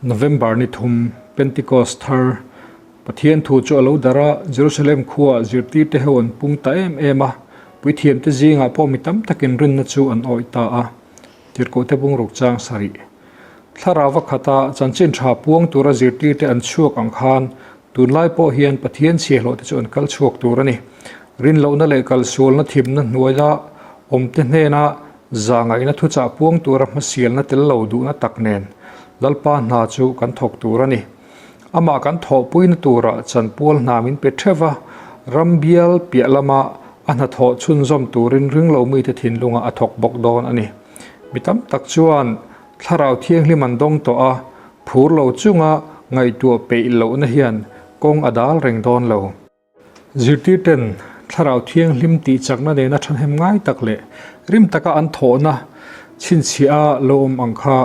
November ni thum, Pentecost thar, Pathian thu chu a lo darh a, Jerusalem khuaah zirtirte ho an pung ta em em a, puithiamte zingah pawh mi tam takin rinna chu an awih ta a. Tirhkohte bungruk chang sarih. Thlarau a khata chanchin tha puang tura zirtirte an chhuak ang khan tunlai pawh hian Pathian chhiahhlawhte chu an kal chhuak tur a ni. Rinlohna leh kalsualna thimna hnuaia awmte hnena Zahngaihna thuchah puang tura hmasialna tel lo duhna tak nen Lalpa hna chu kan thawk tur a ni. Amah kan thawhpuina tura chanpual hna min pe theuh va, ram bial piah lama a hnathawh chhunzawm turin ringlo mite thinlungah a thawk bawk dawn a ni. Mi tam tak chuan thlarau thianghlim an dawng tawh a, phur lo chunga ngaihtuah peih lohna hian kawng a dal reng dawn lo. Zirtirten Thlarau Thianghlim tih chakna nena thahnem ngai tak leh rim taka an thawhna chhinchhiah a lo awm ang kha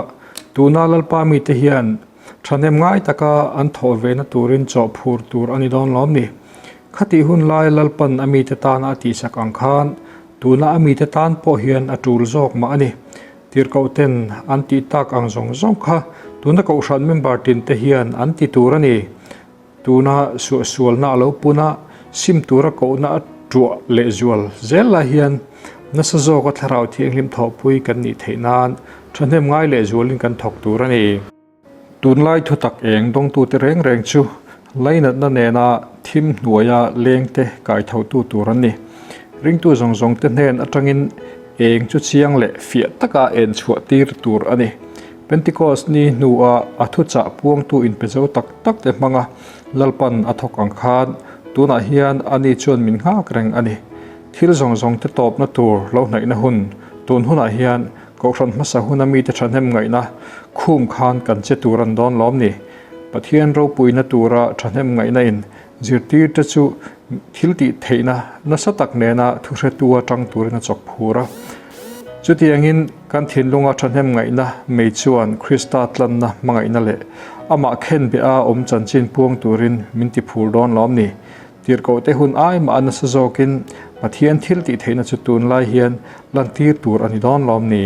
tuna Lalpa mite hian thahnem ngai taka an thawh vena turin chawh phur tur a ni dawn lawm ni. Khatih hun lai Lalpan a mite tana a tihsak ang khan tuna a mite tan pawh hian a tul zawk mah a ni. Tirhkohten an tih tak ang zawng zawng kha tuna Kohhran member tinte hian an ti tur a ni. Tuna suahsualna a lo pun a, sim tura kohna a tuah lehzual zel lai hian nasa zawka thlarau thianghlim thawhpui kan nih theih nan thahnem ngai lehzualin kan thawk tur a ni. Tunlai thutak eng dawngtute reng reng chu lainatna nena thim hnuaia lengte kaithotu tur an ni. Ringtu zawng zawngte hnen atangin eng chu chiang leh fiah taka en chhuah tir tur a ni. Pentecost ni hnua a thuchah puangtu inpe zo tak tak te hmanga Lalpan a thawk ang khan tunah hian ani chuan min nghak reng a ni. Thil zawng zawng te tawpna tur lo hnaihna hun tun hunah hian Kohhran hmasa huna mite thahnem ngaihna khum khan kan che tur an dawn lawm ni. Pathian ropuina tura thahnem ngaihna in zirtir te chu thil tih theihna nasa tak nena thuhretu atang turin a chawk phur a. Chutiangin kan thinlunga thahnem ngaihna mei chuan Krista tlanna hmangaihna leh amah khenbeh a awm chanchin puang turin min ti phur dawn lawm ni. Tirhkohte hun ai mah a nasa zawkin Pathian thil tih theihna chu tunlai hian lantir tur a ni dawn lawm ni.